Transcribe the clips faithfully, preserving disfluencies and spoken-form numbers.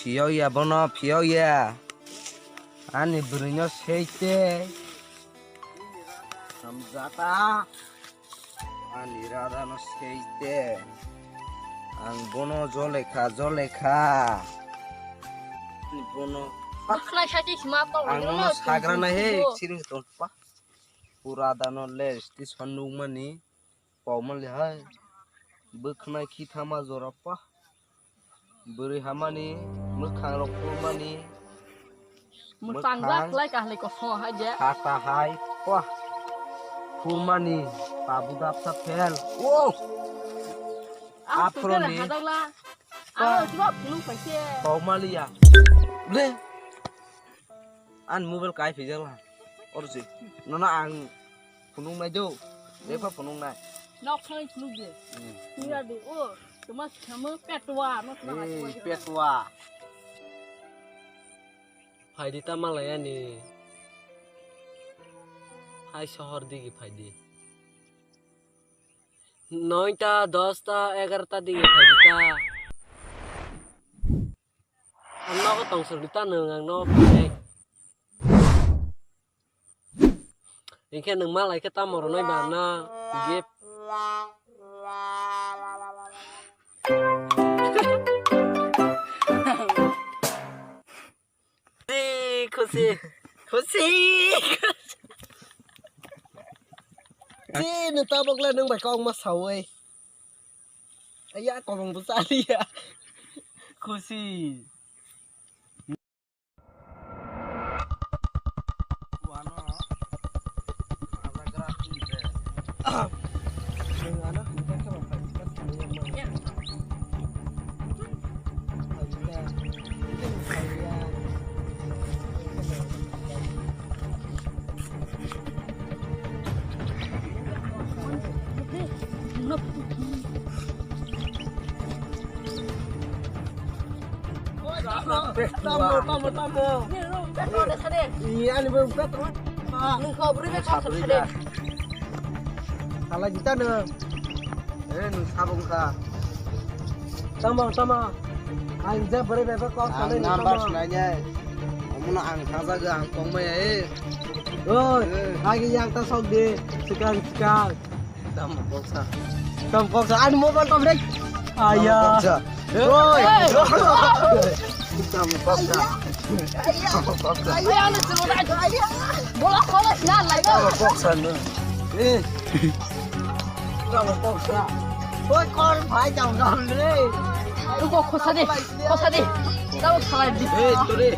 Phiyok ya bono, phiyok ya. Ani bwrwino seite. Hamjata. Ani radano seite. Ang bono jolekha, jolekha. Ani bono. Bwkhwnai sachi sima tong. Ang bono sagra na he, siring tongpa. Pura dano le station nukmani. Pau manli hai. Bwkhwnai khithama jora pa. Bwrwi hamani, mwkhang rok phurmani. Mwkhang jak lai kahli koso hai je. Hata hai pa. Phurmani, pabu dapsa phel. Wow. Aphro ni. Ang chwla phunuk paise. Pau maliya. Le. An mobile kai phijak la. Orsi. Nono ang phunuk nai do. Lepa phunuk nai. Nok thang phunuk de. Hmm. Pura de o. Tuma sama petwa, no tuma. Hmm, petwa. Phaidi ta malaya ni. Hai sohor digi phaidi. Noita, dosta, egarota digi phaidi ta. Ang nogo tong sogdi ta nwng ang nogo phainai. Hinkhe nwng malai khe tamo rwnai ba na gift. Khusi, khusi, khusi. Khusi, nwng tabok le nwng bai kok ma sawi. Aya, komong bwsa liya. Khusi. Tamo, tamo, tamo. Iya, ni bro, petrol. Nung kau beri petrol. Hala kita no. Eh, nung sabung ka. Tamo, tamo. Ang ja beri petrol kau. Ang number nanya. Kamu na ang saja ga ang kong maya eh. Oi, lagi yang tasok di sekarang sekarang. Tamo koksa. Tamo koksa. Ani mobile to break. Aya. Tamo koksa. Oi. Tamo koksa. Tamo koksa. Aya, ano sino na. Bola kola sina lai. Tamo koksa no. Eh. Tamo koksa. Oi, kor bhai jam jam re. Ruko, khosa de. Khosa de. Tamo khalai di. Eh, tore.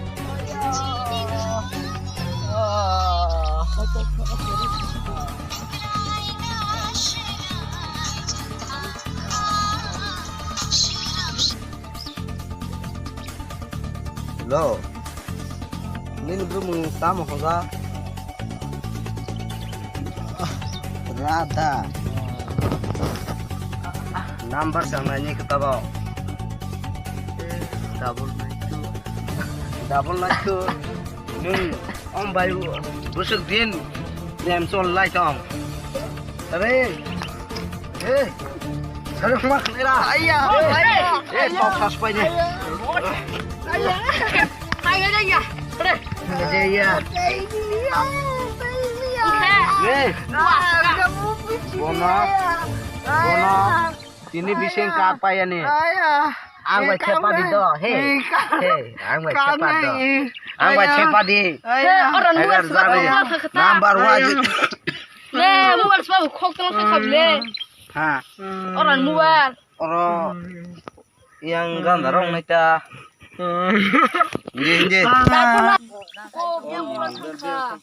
Hello. Nini bumung tamo hoja? Radha. Number sangnani kitabo. Double nine two. Double nine two. Nung om bai busuk din. Rem sol lai tong. Are. Eh. Sarang mak nera. Aya. Eh, eh, kok sas pai ni. Aya. Aya, aya. Are. Aya, aya. Eh. Bono. Bono. Tini bising kak paya ni. Ang bai chepa di do. He. He. Ang bai chepa do. Ang bai chepa di. Orang luar sebab. Number one. Le, mobile sebab khok tengah khok le. Ha. Orang mobile. Oro yang ganda rong nai ta. Nge nge. Ko yang mobile khok.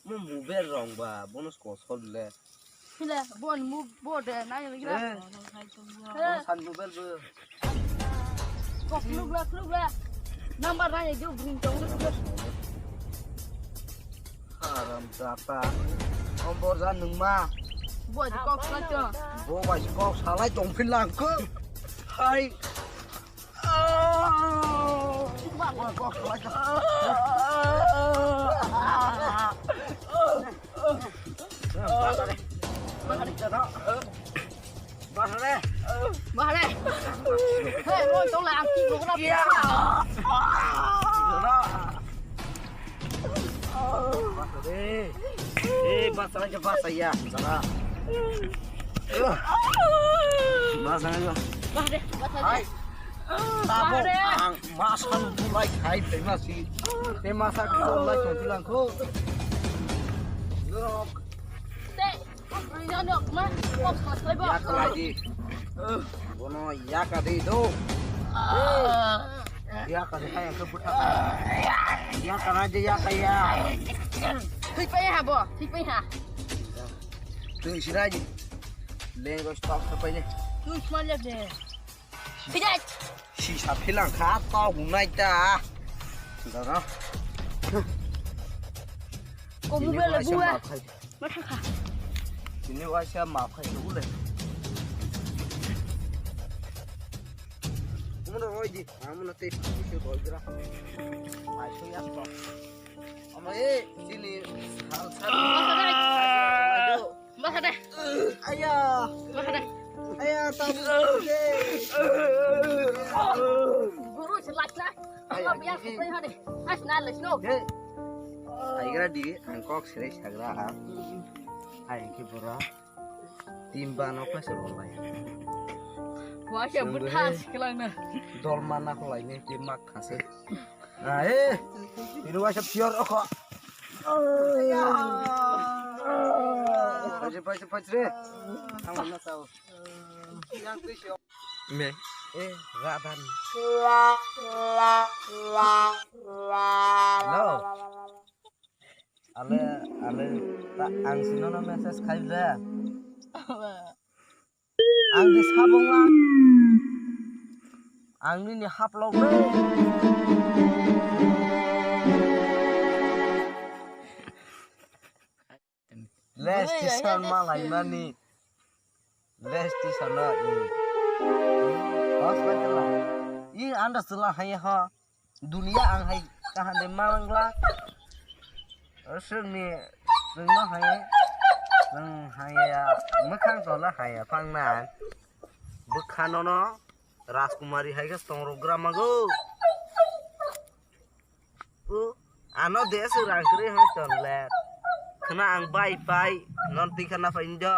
Mo mobile rong ba, bonus ko sol le. Hile, bon mu, bo de, na yelo gira. Eh. Eh. San mobile bo. Kok lugla, lugla. Number na ye jo green tong. Haram jata. Ombor ja nungma. Bo kok sa cho. Bo bai kok salai tong phin lang ko. Hai. Eh, eh, basa aja, basa ya, sana. Basa aja. Bahre, bahre. Hai. Tabo, ang masan bulai khai, tema si. Tema sa ko lai ko bilang ko. Te, ang yang yok ma, kok kos lebo. Ya ko lagi. Bono ya ka de do. Ya ka de, hai, ang ko buta. Ya ka na de, ya ka ya. Thik pai ha bo, thik pai ha. Twi sinaji. Lenggo stop sa pai ne. Twi sma le de. Sijai. Si sa philang kha to gunai ta. Dara. Ko mobile le bua. Ma thang kha. Sini waisa ma khai ule. Umno oi di, amno te pisi gol gra. Ai so ya to. Ama e sini hal sal. Basa de. Aya. Basa de. Aya, tabu de. Guru se lak na. Aya, biya se pe ha de. As na le sno. He. Ai gra di, ang kok sere sagra. Ai ki bora. Timba no kasa bolai. Wa ke buthas kelang na. Dolma na kolai ni timma khase. Ah, eh. Ini waisa pior oko. Pace, pace, pace re. Ang na sao. Me. Eh, radan. Hello. Ale, ale, ta ang sino no message khai le. Ang di sabong la. Ang nini haplok le. Les tisan malai mani. Les tisan na. Bas bai kala. I anda sela hai ha. Dunia ang hai kaham de malangla. Sengni, sengno hai, seng hai ya, mekhang tola hai ya pangna. Bwkhano no Rajkumari hai khe tongrok gra mago. O, ano de se rang kri hai ton le. Khna ang bai pai, non tikha na pai ndo.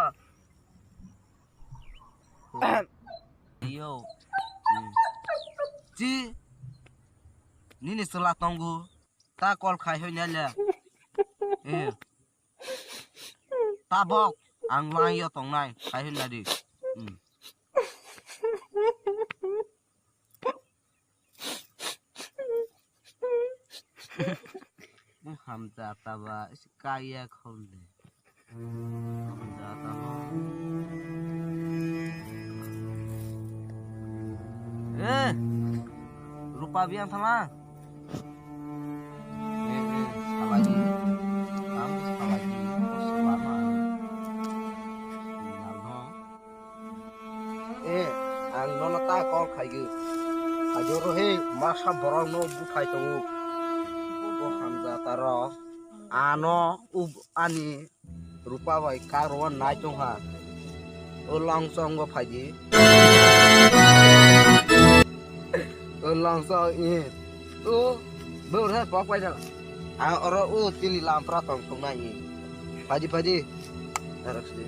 Yo. Hmm. Chi. Nini sela tongo. Ta call khai hoi nai le. Eh. Tabok ang lang yo tongnai khai hoi nadi. Hmm. Hamja taba kaya khol de. Eh, Rupa biang thala. Eh, eh, salai. Ang salai. Salama. Nalno. Eh, ang nono ta call khaigwi. Ajoro he masa borok no buthai tongo. Bo hamja taro. Ano ub-, ani Rupa bai karo nai tong ha. O long song go phaidi. O long song i. O bor ha pok pai jala. A oro o tini lampra tong tong nai i. Phaidi phaidi. Narok si.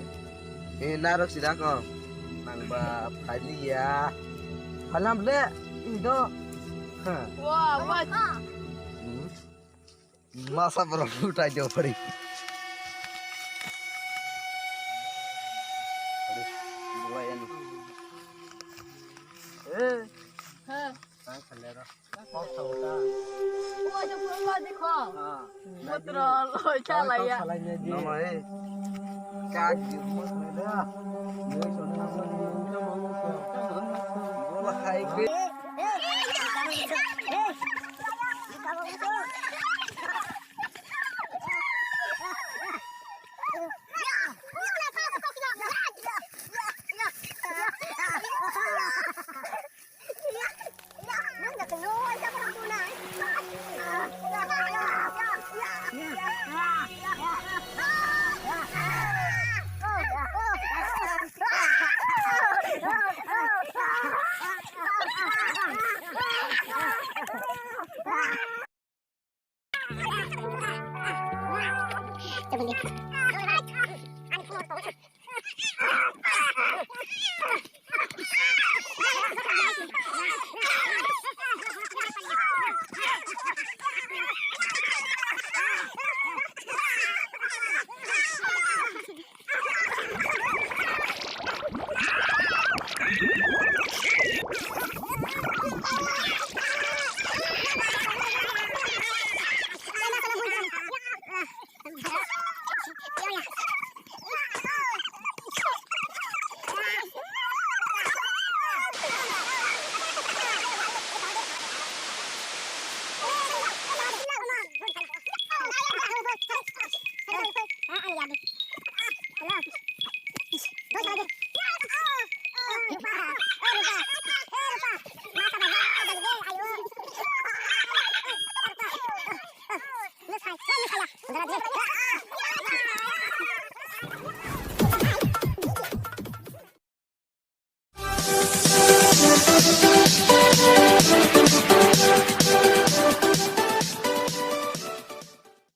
E narok si dako. Nang ba phaidi ya. Phalam le. Indo. Ha. Wah, wah. Hmm. Masa borok utai jauh pari. Eh. Hah. Tang khalera. Kok tau ta. Wah, jauh pura di kok. Ah. Putra loi chalai ya. Namo eh. Kak di mo da. Yo so na mo ni mo mo. Bola hai ke.